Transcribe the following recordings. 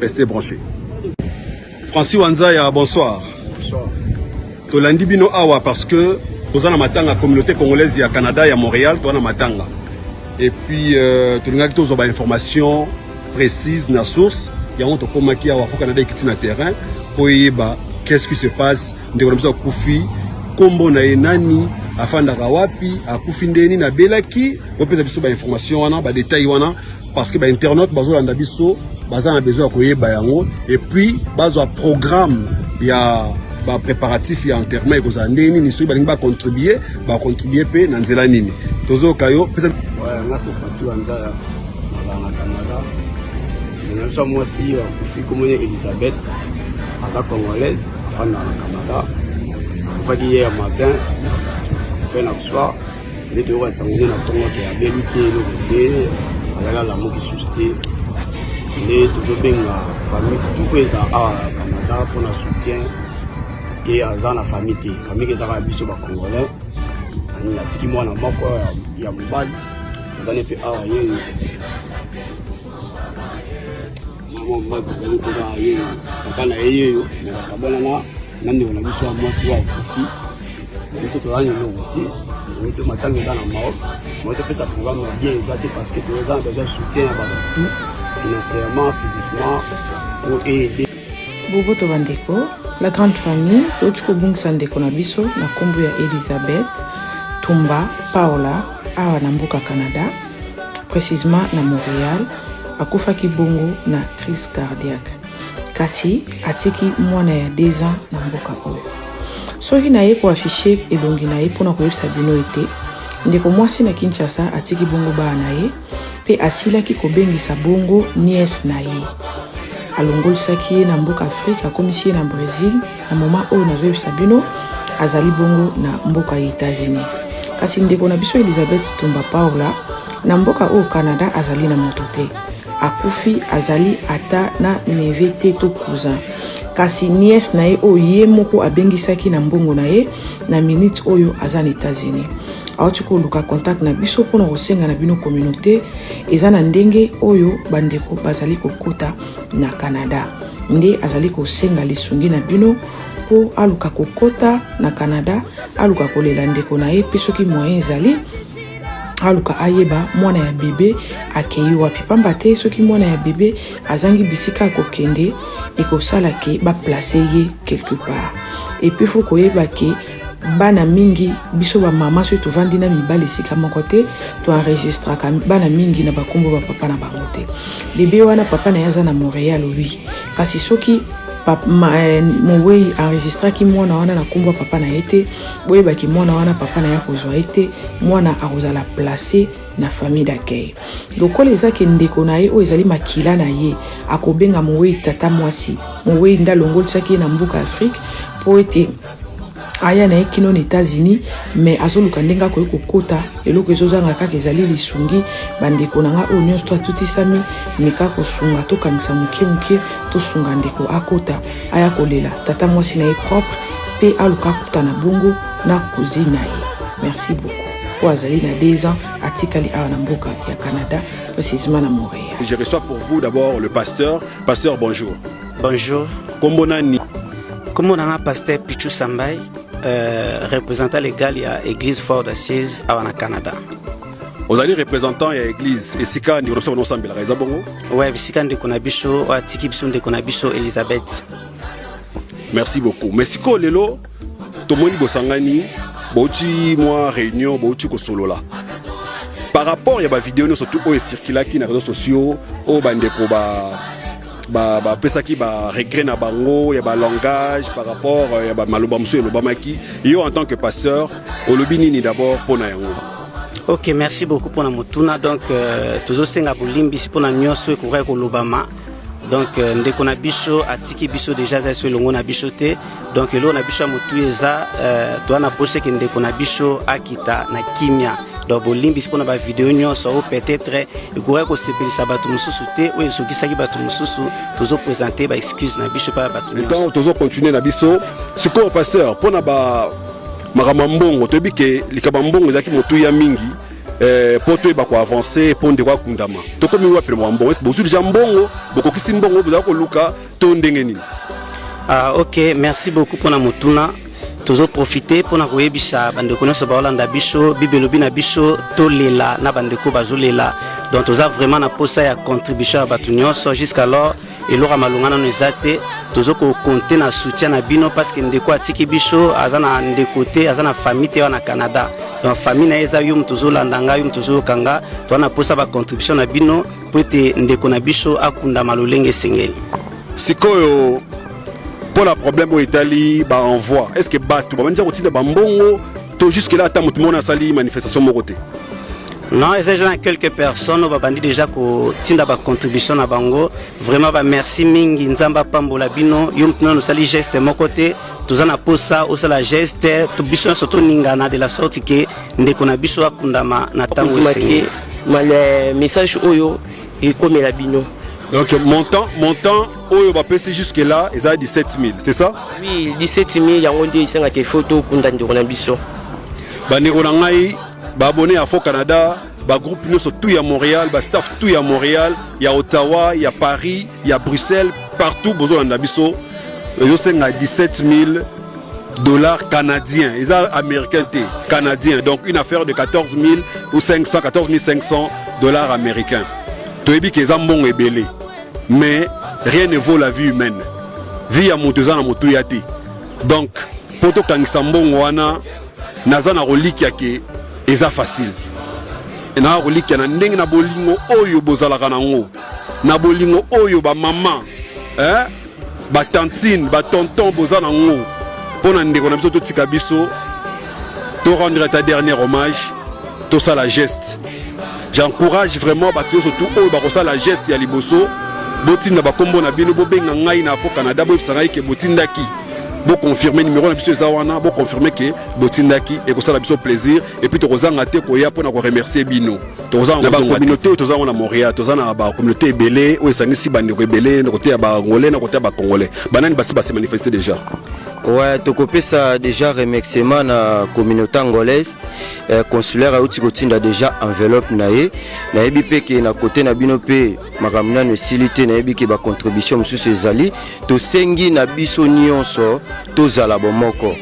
Restez branchés. Francis Wanzaya, bonsoir. Bonsoir. Tolandi bino awa parce que toza na matanga communauté congolaise ya Canada ya Montréal, toza na matanga. Et puis tolingaki tozwa ba information précise na source yango tokomaki awa fo Canada ekiti na terrain po eyeba qu'est-ce qui se passe. Ndeko na biso akufi, kombo na ye nani, afandaka wapi, akufi ndenge nini, abelaki. Bopesa biso ba information wana, ba détail wana, parce que ba internaute bazolanda biso baza na besoin ya koyeba yango, et puis bazwa programme ya ba préparatif ya enterrement ekozala ndenge nini, soki balingi bacontribue, bacontribue mpe na nzela nini. Tozoyoka yo, pesa. Ouais, nga c'est Francis Wanzaya, nazala na Canada. Ndeko na biso ya mwasi akufi, komoni Elisabeth, aza congolaise, afandaka na Canada. Akufaki hier matin, fin na soir. Nde toyoka sango nde na ntongo ke abeli te, eloko te, azali alamuki susu te. Nde tozobenga famille tout oyo eza awa na Canada mpona soutien, parce que aza na famille te, famille ezaka ya biso bacongolais. Ani atiki mwana moko ya mobali, azali mpe awa ye mama mobali, tozali mpe kaka ye papa na ye yeyo, me bakabwana na ndeko na biso ya mwasi oyo akufi. Yango tozali na eloko te, yango to matanga eza na mao mao, topesa programme ya bien eza te, parce que toza na besoin soutien ya bato tout, financièrement, physiquement, pour aider. Boboto bandeko, la grande famille, touti kobungisa ndeko na biso na nkombo ya Elizabeth Tumba Paola awa na mboka Canada, précisement na Montréal. Akufaki bongo na crise cardiaque, kasi atiki mwana ya 2 ans na mboka oyo. Soki naye koaffiche elongi na ye mpona koyebisa bino ete ndeko mwasi na Kinshasa atiki bongo bana na ye, mpe asilaki kobengisa bongo nièce na ye, alongolisaki ye na mboka Afrique, akomisi ye na Brésil. Na moment oyo nazoyebisa bino, azali bongo na mboka ya États-Unis. Kasi ndeko na biso Elizabeth Tumba Paula na mboka oyo Canada azali na moto te, akufi azali ata na neveu te to cousin. Kasi nièce na ye oyo ye moko abengisaki na mbongo na ye, na minute oyo aza na États-Unis, awuti koluka contact na biso mpona kosenga na bino communauté. Eza na ndenge oyo bandeko bazali kokota na Canada, nde azali kosenga lisungi na bino mpo aluka kokota na Canada, aluka kolela ndeko na ye, mpe soki moyen ezali aluka ayeba mwana ya bebe akei wapi, pamba te soki mwana ya bebe azangi bisika akokende, ekosala ke baplace ye quelque part. Et puis faut koyeba ke bana mingi, biso bamama, soki tovandi na mibali esika moko te, toenregistraka bana mingi na bakombo bapapa na bango te. Bebe wana, papa na ye aza na Montréal, oui, kasi soki mowei enregistraki mwana wana na nkombo ya papa na ye te, boyebaki mwana wana papa na ye akozwa ye te, mwana akozala place na famille d'accueil. Lokola ezaki ndeko na ye oyo ezali makila na ye, akobenga mowei tata mwasi. Mowei nde alongolisaki ye na mboka Afrique mpo ete aya na ye kino na États-Unis, mais azoluka ndenge akoki kokota. Eloko ezozanga kaka ezali lisungi. Bandeko na nga oyo nyonso to atutisami, meka kosunga, tokangisa moke moke, tosunga ndeko akota, aya kolela tata mwasi na ye propre, mpe aluka akutana bongo na cousine na ye. Merci beaucoup. Oyo azali na 2 ans, atikali awa na mboka ya Canada, précisément na Montréal. Je reçois pour vous d'abord le pasteur. Pasteur, bonjour. Bonjour. Kombo nani? Kombo na nga pasteur Pichu Sambai, représentant légal ya église Fort d'Assise awa na Canada. Ozali représentant ya église esika ndeko na biso banosambelaka, eza bongo? Ouais, bisika ndeko na biso oyo atiki biso, ndeko na biso Elizabeth. Merci beaucoup. Mais sikoyo lelo tomoni bosangani, bouti mwa réunion, bouti kosolola par rapport ya bavideo nyonso tu oyo ecirculaki na réseaux sociaux, oyo bandeko bapesaki ba baregret na bango ya balangage par rapport ya bamaloba mosusu elobamaki. Yo en tant que pasteur, olobi nini d'abord mpo na yango? Ok, merci beaucoup mpona motuna. Donc tozosenga bolimbisi mpona nyonso ekokaki kolobama. Donc ndeko na biso atiki biso déjà, aza so elongo na biso te. Donc eloko na biso ya motu eza toza na posa eke ndeko na biso akita na kimia. Donc bolimbisi mpona bavideo nyonso oyo peut-être ekokaki kosepelisa bato mosusu te, oyo ezokisaki bato mosusu. Tozoprésente baexcuse na biso mpa ya bato nyonso. Ntango tozocontinue na biso sikoyo, pasteur, mpona ba makambo ya mbongo, toyebi ke likambo ya mbongo ezalaki motuya mingi. Mpo toyeba koavance mpo ndeko akundama. Tokomi wapi na mbongo? Est bozwi deja mbongo, bokokisi mbongo bozala koluka to ndenge nini? Ah, ok, merci beaucoup mpona motuna. Tozoprofite mpona koyebisa bandeko nyonso baolanda biso. Bible elobi na biso tolela na bandeko bazolela. Donc toza vraiment na posa ya contribution ya bato nyonso. Jusqu'alors, eloko ya malonga nano eza te. Tozokokonte na soutien na bino parce que ndeko atiki biso, aza na ndeko te, aza na famille te wana na Canada. Donc famille na ye eza yo moto ozolanda nga, yo moto ozoyoka nga. Toza na posa bacontribution na bino po ete ndeko na biso akundama lolenge esengeli. Sikoyo, mpo na problème oyo etali baenvoi, est ce que bato babandi kotinda bambongo to jusque là ata moto moko asali manifestation moko te? Non, eza déjà na quelques personnes oyo babandi déjà kotinda bacontribution na bango. Vraiment bamerci mingi, Nzambe apambola bino. Yo motu nano osali geste moko te, toza na posa osala geste to biso nyonso toningana de la sorte ke ndeko na biso akundama na ntango esengeli. Male message oyo ekomela bino. Donc montant oyo bapesi jusque là eza 17 000, c'est ça? Oui, 17 000 yango nde esengaka efo tokunda ndeko na biso. Bandeko na ngai baabonné ya Afro Canada, bagroupe nyonso tout ya Montréal, bastaff tout ya Montréal, ya Ottawa, ya Paris, ya Bruxelles, partout bozolanda biso, ezosenga 17 000 $ canadiens, eza américain te, canadien. Donc une affaire de 14 000 ou 500, 14 500 $ américains. Toyebi ke eza mbongo ebele, mais rien ne vaut la vie humaine. Vie ya moto eza na motuya te. Donc mpo tokangisa mbongo wana, naza na kolikia ke eza facile. Naza kolikia na ndenge na bolingo oyo bozalaka nango, na bolingo oyo bamama, eh? Batantine, batonton boza nango mpo na ndeko na biso. Totika biso to rendre ata dernier hommage, tosala geste. J'encourage vraiment bato nyonso tu oyo bakosala geste ya liboso, botinda bakombo na bino, bobenga ngai na Afro Canada, boyebisa ngai ke botindaki, boconfirme. Numéro na biso eza wana, boconfirme ke botindaki, ekosala biso plaisir. Et puis tokozanga te koya mpona koremercier bino. Tokozanga na bacommunauté oyo toza ngo na Montréal, toza na bacommunauté ebele oyo esangisi bandeko ebele na kote ya baangolais, na kote ya bacongolais. Banani basi base manifeste déjà? Ouais, tokopesa déjà remerciement na communauté angolaise. Consulaire auti kotinda déjà enveloppe na ye. Nayebi mpe ke na kote na bino mpe makambo nano esili te. Nayebi ke bacontribution mosusu ezali. Tosengi na biso nyonso tozala bomoko.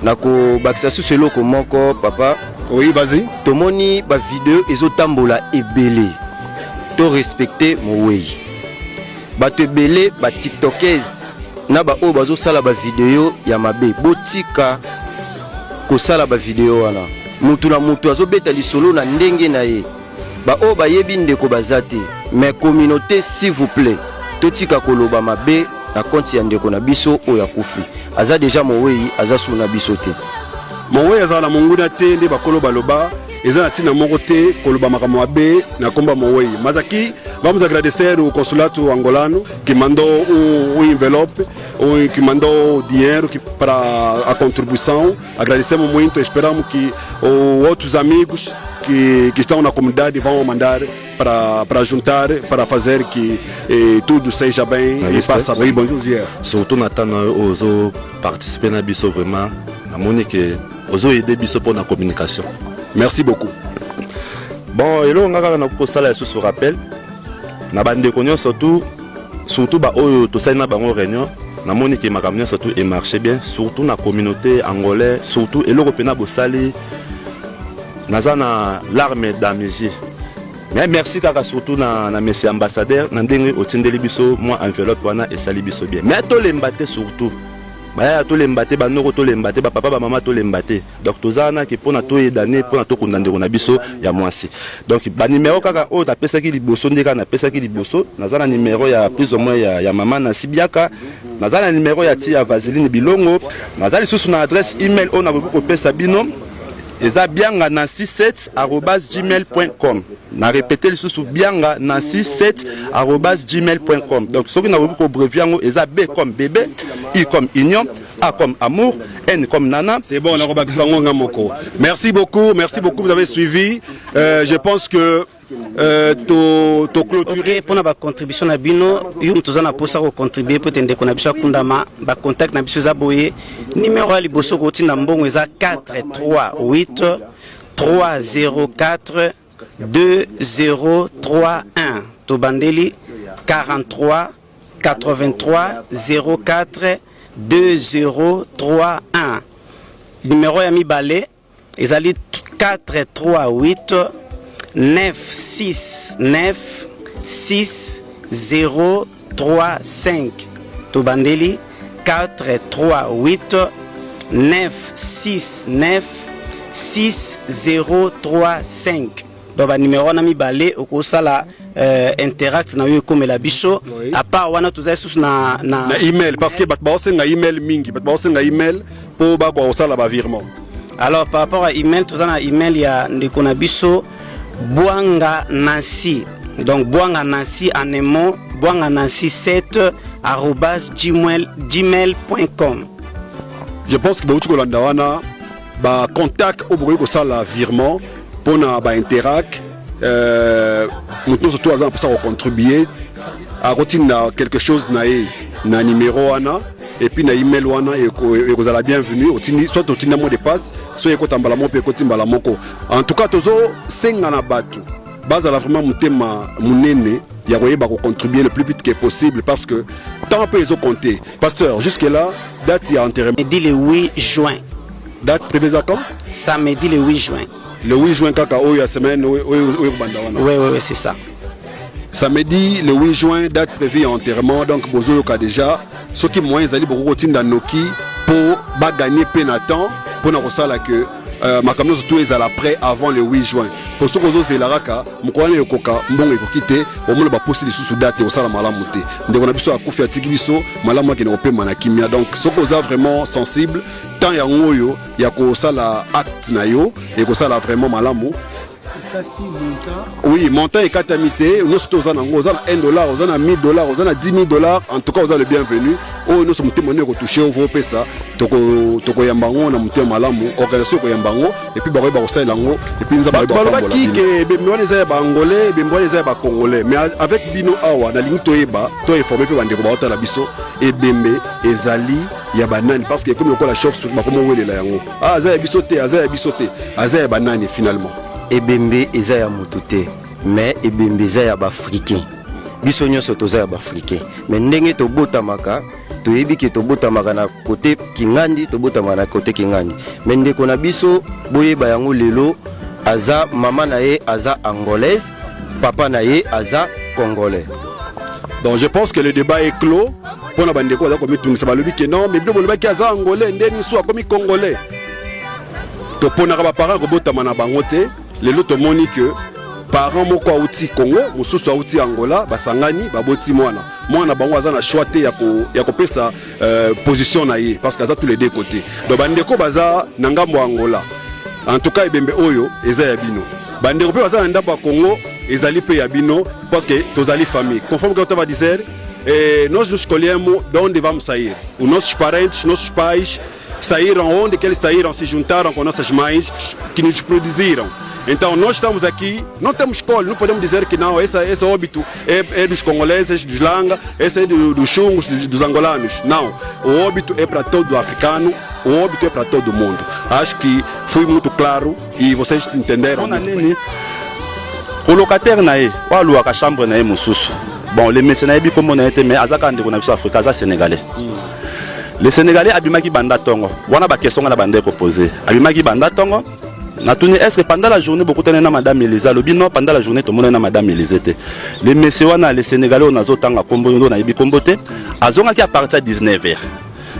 Na kobakisa susu eloko moko, papa. Oui, vas-y. Tomoni bavideo ezotambola ebele. To respecte mowei. Bato ebele, batiktokese na baoyo bazosala bavideo ya mabe, botika kosala bavideo wana. Mutu na mutu azobeta lisolo na ndenge na ye. Baoyo bayebi ndeko baza te. Mais communauté, s'il vous plaît, totika koloba mabe na compte ya ndeko na biso oyo akufi. Aza deja mowei, aza su na biso te. Mowei azala na monguna te. Nde bakolo baloba, eza na ntina moko te koloba makambo mabe na komba mowei. Mas aqui vamos agradecer o consulado angolano que mandou um envelope, que mandou dinheiro para a contribuição. Agradecemos muito, esperamos que os outros amigos que estão na comunidade vão mandar para juntar, para fazer que tudo seja bem e passa bem. Bonjour, Zier. Surtout na ntango oyo ozoparticipe na biso, vraiment namoni ke ozoaider biso mpo na communication. Merci beaucoup. Bon, eloko nga kaka nakoki kosala lisusu rappel na bandeko nyonso tu, surtout baoyo tosali na bango réunion, namoni ke makambo nyonso tu emarche bien, surtout na communauté angolais. Surtout eloko mpena bosali, naza na larme dans mes yeux, mais merci kaka surtout na monsieur ambassadeur na ndenge otindeli biso mwa enveloppe wana, esali biso bien. Mais tolemba te, surtout bayaya tolemba te, banoko tolemba te, bapapa, bamama tolemba te. Donc toza wana ke mpona toyedane, mpona tokunda ndeko na biso ya mwasi. Donc banimero kaka oyo napesaki liboso, nde kaka napesaki liboso. Naza na nimero ya plus ou moins ya mama na Sibiaka, naza na nimero ya ti ya Vaseline Bilongo, naza lisusu na adresse email oyo nakoki kopesa bino, eza bianganancy7@gmail.com. Na répété lisusu, bianganancy7@gmail.com. Donc soki nakoki koabrévier yango, eza B comme bébé, U comme union, A comme amour, N comme nana. C'est bon, nakobakisa ngo nga moko. Merci beaucoup, merci beaucoup, vous avez suivi. Je pense que to clôturer. Ok, mpona bacontribution na bino, yo moto oza na mposa kocontribue mpo ete ndeko na biso akundama, bacontact na biso eza boye. Numero ya liboso kotinda mbongo eza 438. 304 2031. Tobandeli 43 83 04 2031. Numéro ya mibale ezali 438 969 6035. Tobandeli 438 969 6035. Donc banimero wana mibale okosala interact na yo ekomela biso. À part wana, tozali susu na Na email, parce que bato baosenga email mingi, bato baosenga email mpo bakoka kosala bavirement. Alors, par rapport à email, toza na email ya ndeko na biso Bwanga Nancy. Donc Bwanga Nancy, en un mot, Bwanga Nancy 7 @gmail.com. Je pense que bauti kolanda wana bacontact oyo bokoki kosala virement mpona bainterac. Moto nyonso to aza na mposa kocontribue, akotinda quelque chose na ye na numéro wana et puis na email wana, ekozala bienvenu. Otindi, soit otinda mot de passe, so ekota mbala moko mpe ekoti mbala moko. En tout cas, tozosenga na bato bazala vraiment motema monene ya koyeba kocontribuer le plus vite que possible, parce que temps mpe ezocompter. Pasteur, jusque là, date ya enterrement? Samedi le 8 juin. Date prévue eza quand? Samedi le 8 juin. Le 8 juin kaka oyo ya semaine oyo ekobanda wana? Oui, c'est ça. Samedi le 8 juin, date prévue ya enterrement. Donc bozoyoka déjà, soki moyen ezali, bokoki kotinda noki mpo baganye mpe na temps mpona kosala ke makambo nyonso to ezala prêt avant le 8 juin, po soki ozozela kaka mokolo wana ekoka, mbongo ekoki te, omona baposi lisusu date, osala malamu te. Ndeko na biso akufi, atiki biso, malamu akende kopema na kimia. Donc soki oza vraiment sensible, temps yango oyo ya kosala acte na yo ekosala vraiment malamu. Oui, montant ekatami te. Nyonso to oza nango, oza na 1 dollar, oza na 1000 dollar, oza na 10 000 dollars, en tout cas oza le bienvenu. Oyo nyonso motema nini ekotouche, ovo opesa, tokoyamba yango na motema malamu. Organisation ekoyamba yango et puis bakoyeba kosalela yango et puis Nzambe. Balobaki ke ebembe wana eza ya Baangolais, ebembe wana eza ya Bacongolais, mais avec bino awa, nalingi toyeba, toinforme mpe bandeko baotala biso, ebembe ezali ya banani? Parce que ekomi lokola chauve-souris, bakoma owelela yango: ah, aza ya biso te, aza ya biso te. Aza ya banani finalement? Ebembe eza ya motu te, mais ebembe eza ya Baafricain. Biso nyonso toza ya Baafricain, mais ndenge tobotamaka, toyebi ke tobotamaka na kote Kingandi, tobotamaka na kote Kingandi. Mais ndeko na biso, boyeba yango lelo, aza mama na ye aza Angolaise, papa na ye aza Congolais. Donc je pense que le débat est clos mpona bandeko baza komitungisa. Balobi ke non, mais bino bolobaki aza Angolais, ndeni so akomi Congolais? Toponaka baparent kobotama na bango te. Lelo tomoni ke parent moko auti Congo, mosusu auti Angola, basangani, baboti mwana. Mwana bango aza na choix te ya kopesa position na ye, parce que aza tous les deux côtés. Donc bandeko baza na ngambo ya Angola, en tout cas ebembe oyo eza ya bino. Bandeko mpe baza na ndambo ya Congo, ezali mpe ya bino, parce que tozali famille. Conforme que eu estava a dizer, nós nos escolhemos de onde vamos sair. Os nossos parentes, nossos pais saíram onde que eles saíram, se juntaram com nossas mães que nos produziram. Então nós estamos aqui, não temos escolha, não podemos dizer que não, esse óbito é dos congoleses, dos Langa, esse é dos chungos, dos angolanos. Não, o óbito é para todo africano, o óbito é para todo mundo. Acho que fui muito claro e vocês entenderam. Mpona nini colocataire na ye oyo aluwaka chambre na ye mosusu, bon, le monsieur, nayebi kombo na ye te, mais aza kaka ndeko na biso Afrika, aza Sénégalais. Le Sénégalais abimaki banda ntongo wana. Baquestion nga na banda ekopose, abimaki banda ntongo. Natuni: est ce que pendant la journée bokutani na madame Élise? Alobi: non, pendant la journée tomonani na madame Élise te. Le monsieur wana, le Sénégalais oyo nazotanga kombo oyo nayebi kombo te, azongaki à partir ya 19 heures.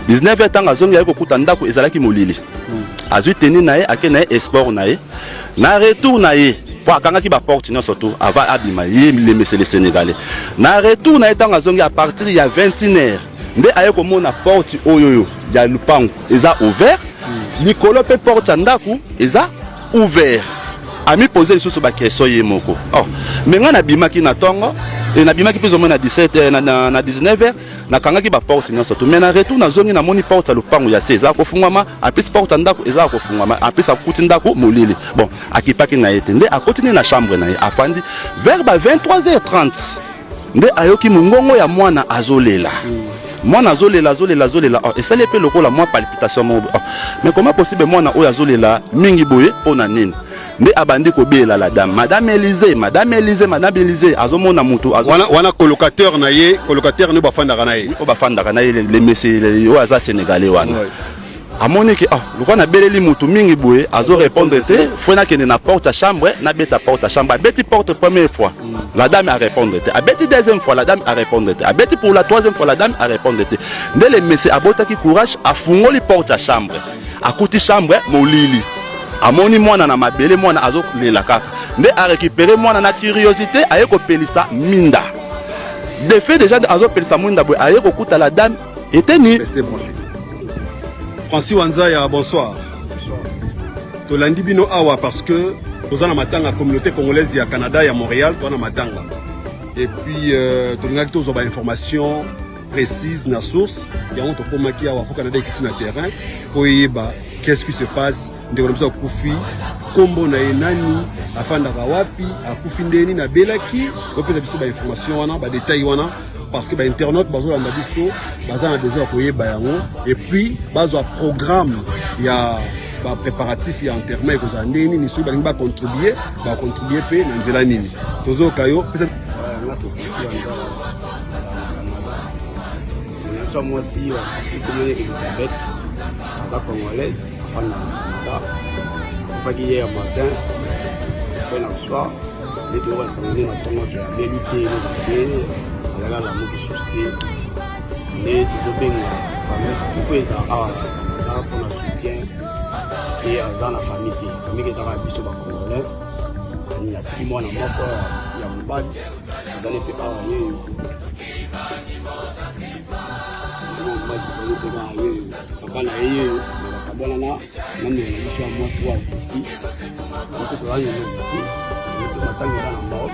19 heures, ntango azongi, aye kokuta ndako ezalaki molili. Azwi teni na ye, ake na ye sport na ye. Na retour na ye, mpo akangaki baporte nyonso to avant abima ye, le monsieur le Sénégalais, na retour na ye, ntango azongi à partir ya 21 heures, nde aye komona porte oyo oyo ya lupango eza ouvert, likolo mpe porte ya ndako eza ouvert. Amipose lisusu baquestion ye moko: oh, mais ngai nabimaki na ntongo e, nabimaki mpe zomoi na 17 na 19 heures, nakangaki baporte nyonso to, mais na retour nazongi, namoni porte ya lopango ya se eza kofungwama, en plus porte ya ndako eza kofungwama, en plus akuti ndako molili. Bon, akipaki na ye te, nde akoti nde na chambre na ye, afandi. Vers ba 23h30 nde ayoki mongongo ya mwana azolela. Mwana azolela, azolela, azolela. Oh, esali mpe lokola mwa palpitation moko. Oh, mais comment possible mwana oyo azolela mingi boye, mpo na nini? Nde abandi kobelela la dame, madame Élysée, madame Élysée, madame Élysée. Azomona motu azo... Wana, wana colocataire na ye, colocataire nde bafandaka na ye. Oyo bafandaka na ye, le monsieur oyo aza Sénégalais wana. Amoni ke, ah, lokola nabeleli motu mingi boye, azo répondre te, faut nakende na porte ya chambre, nabeta porte ya chambre. Abeti porte première fois, la dame a répondre te. Abeti deuxième fois, la dame a répondre te. Abeti pour la troisième fois, la dame a répondre te. Nde le monsieur abotaki courage, afungoli porte ya chambre, akuti chambre molili, amoni mwana na mabele, mwana azolela kaka. Nde arécupéré mwana na curiosité, aye kopelisa minda. De fait, déjà azopelisa mwinda boye, aye kokuta la dame eteni. Restez branchés. Francis Wanzaya, bonsoir. Tolandi bino awa parce que toza na matanga, communauté congolaise ya Canada, ya Montréal, toza na matanga. Et puis tolingaki tozwa bainformation précise na source. Yango tokomaki awa. Fo Canada ekiti na terrain po eyeba qu'est-ce qui se passe. Ndeko na biso akufi, nkombo na ye nani, afandaka wapi, akufi ndenge nini, abelaki? Opesa biso bainformation wana, badetail wana, parce que bainternaute bazolanda biso, baza na besoin ya koyeba yango, et puis bazwa programme ya bapréparatif ya enterrement ekozala ndenge nini. Soki balingi bacontribue, bacontribue mpe na nzela nini? Tozoyoka yo. Nga c'est Francis Wanzala, na Canada. Naza mwasi akufi, komoni Elizabeth, aza Congolaise, afanda na Canada. Akufaki hier matin fe na soir. Nde toyoka sango nde na ntongo ke abeli te, eloko te, alala, alamuki susu te. Nde tozobenga famille tupo eza awa na Canada mpona soutien, parce que aza na famille te, famille ezaka biso bacongolais. Ani atiki mwana moko ya mobali, azali mpe awa, yeyo mwana mobali, azali mpe kaka yeyo, papa na ye yeyo na bakabwana na ndeko na biso ya mwasi oyo akufi. Moto tozali na ti moto matangi eza na mbao,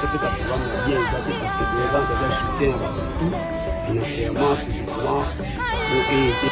topesa programme ya bien eza te, parce que toyeba déjà soutien ya bato tout, financièrement, physiquement, po ete.